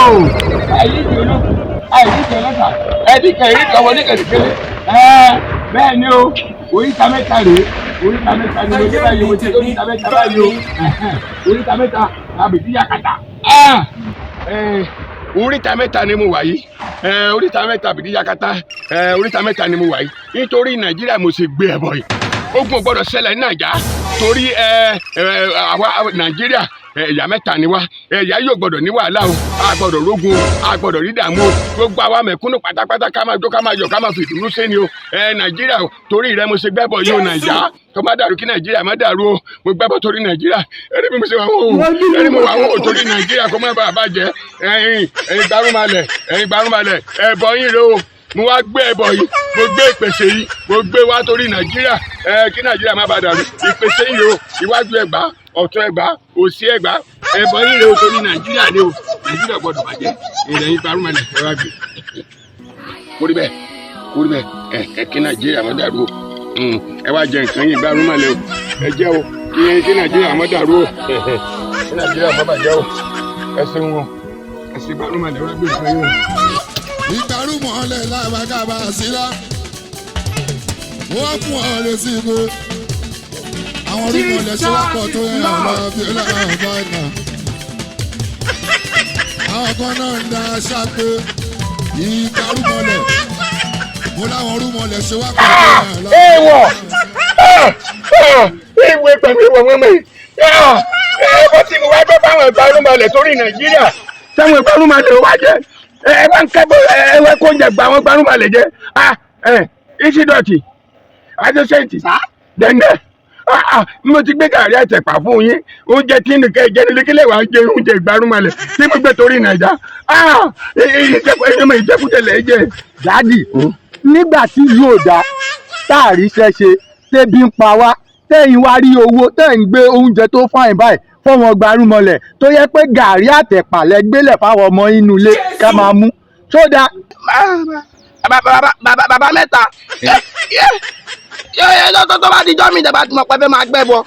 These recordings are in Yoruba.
Àìrídìí olókùn, àìrídìí ọlọ́sà, ẹbí kẹrin kan wọlé kẹ̀kẹ́lẹ́. Bẹ́ẹ̀ ni o, oríta mẹ́ta rèé, oríta mẹ́ta ni mo dé báyìí, mo ti dé oríta mẹ́ta báyìí o, oríta mẹ́ta àbìdí yakata. Oríta mẹ́ta ni mo wà yìí, oríta mẹ́ta àbìdí yakata, oríta mẹ́ta ni mo wà yìí. Nítorí Nàìjíríà mo ṣe gbé ẹbọ yìí. Ogun ò gbọ́dọ̀ ṣẹlẹ̀ ní Nàìjà torí àwa Nàìjíríà, ẹ̀yà mẹ́ta ni wá. Ẹ̀yà yóò gbọ́dọ̀ ní wàhálà o, a gbọ́dọ̀ rógun o, a gbọ́dọ̀ rí dààmú o. Gbogbo àwa mẹ̀kúnnù pátápátá, ká máa jó, ká máa yọ̀, ká máa fi ìdùnnú sí ni o. Nàìjíríà, torí rẹ mo ṣe gbẹ́bọ̀ yìí o. Nàìjà tó má dàrú, kí Nàìjíríà má dàrú o. Mo gbẹ́bọ̀ torí Nàìjíríà. Ẹni bí mo ṣe wà wọ́n o, ẹni mo wà wọ́n o, torí Nàìjíríà kó má bàa bàjẹ́. Ẹ̀yin, ẹ̀yin gbarúmalẹ̀, ẹ̀yin gbarúmalẹ̀, ẹ̀bọ yín rè o. Mo wá gbé ẹbọ yìí, mo gbé ìpèsè yìí, mo gbé wá torí Nàìjíríà, kí Nàìjíríà má bàa dàrú. Ìpèsè yìí o, iwájú ẹgbà, ọ̀tún ẹgbà, òsì ẹgbà, ẹbọ yìí rè o, torí Nàìjíríà ni o. Nàìjíríà gbọ́dọ̀ bàjẹ́. Ilẹ̀ yín gbarúmalẹ̀, ẹ wá gbé. Kórí bẹ́ẹ̀, kórí bẹ́ẹ̀. Ẹ kí Nàìjíríà má dàrú o. Ẹ wá jẹ nǹkan yìí, gbarúmalẹ̀ o, ẹ jẹ́ o, kí Nàìjíríà má dàrú o, kí Nàìjíríà má bàjẹ́ o. Ẹ ṣeun o, ẹ ṣe, gbarúmalẹ̀, wá gbé nǹkan yìí o. Ìgbárùmọ̀lẹ̀ làbàkàbà sílá, wọ́n fún ọ lè sí ibo àwọn orúmọlẹ̀ ṣe wá pọ̀ tó yẹ ọ̀rọ̀ bí ọlọ́ọ̀bá ìgbà. Àwọn kan náà ń da aṣá pé ìgbárùmọ̀lẹ̀ mo láwọn orúmọlẹ̀ ṣe wá pọ̀ tó yẹ ọ̀rọ̀. Èèwọ̀, ìwé pẹ̀lú ìwọ̀ wọ́n mọ̀ ẹ bó tí mo wá gbọ́ fáwọn ìgbárùmọ̀lẹ̀ torí Nàìjíríà táwọn ìgbárùmọ̀lẹ̀ wá jẹ. Ẹ wá ń kẹ́bọ̀, ẹ wá kó oúnjẹ gba àwọn ìgbárùmọ̀lẹ̀ jẹ. Ìsídọ̀tì àjọṣẹ́ǹtì dẹ́ndẹ́, mo ti gbé gàrí àtẹ̀pà fún yín, oúnjẹ tí nìkan jẹ nílé, kílẹ̀ wàá jẹ oúnjẹ ìgbárùmọ̀lẹ̀ tí mo gbé torí Nàìjà. Ìjẹkújẹ lẹ̀ jẹ. Daddy, nígbà tí ìlú ò dá, tá a rí iṣẹ́ ṣe, tẹ́bi ń pa wá, tẹ́yìn wá rí owó tẹ́ ń gbé oúnjẹ tó fine báyìí fọwọn gbarúmọlẹ̀, tó yẹ pé gàrí àtẹ̀pà lẹ gbélẹ̀ fáwọn ọmọ inú ilé ká máa mú tó dáa. Bàbá mẹ́ta tó bá di jọ́ mi ìjọba tí mo pẹ́ fẹ́ máa gbẹ́ bọ.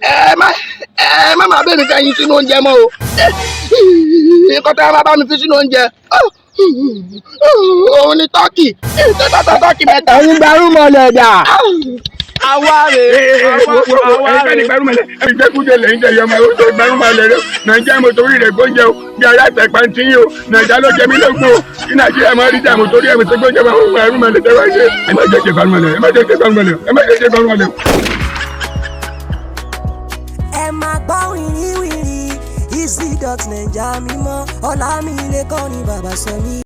Ẹ má máa bẹ́ẹ̀ mi fẹ́ yín sínú oúnjẹ mọ́ o. Nǹkan tí a máa bá mi fi sínú oúnjẹ òun ni turkey, turkey mẹ́ta. Ẹ̀yin gbarúmọlẹ̀ dà? Àwa rè àwa Ẹ̀yin rè. Ìgbárùmọ̀lẹ̀, ìjẹkújẹ lẹ̀ ń jẹ yọmọ oúnjẹ ìgbárùmọ̀lẹ̀ rẹ. Nàìjíríà mo torí rẹ̀ gbóúnjẹ o, gàrí àtẹ̀pà ń tí yín o. Nàìjíríà ló jẹ mí lógún o, kí Nàìjíríà máa rí dààmú, torí ẹ̀ mo ti gbóúnjẹ máa ń ìgbárùmọ̀lẹ̀ tẹ́ wá ṣe. Ẹ má jẹ́ jẹ ìgbárùmọ̀lẹ̀, ẹ má jẹ́ jẹ ìgbárùmọ̀lẹ̀, ẹ má jẹ́ jẹ ìgbárùmọ̀lẹ̀. Ẹ máa gbọ́ wìrìwìrì easy dot naija mímọ́ ọ̀làmìlẹ́kọ́ ni bàbá sọ mí.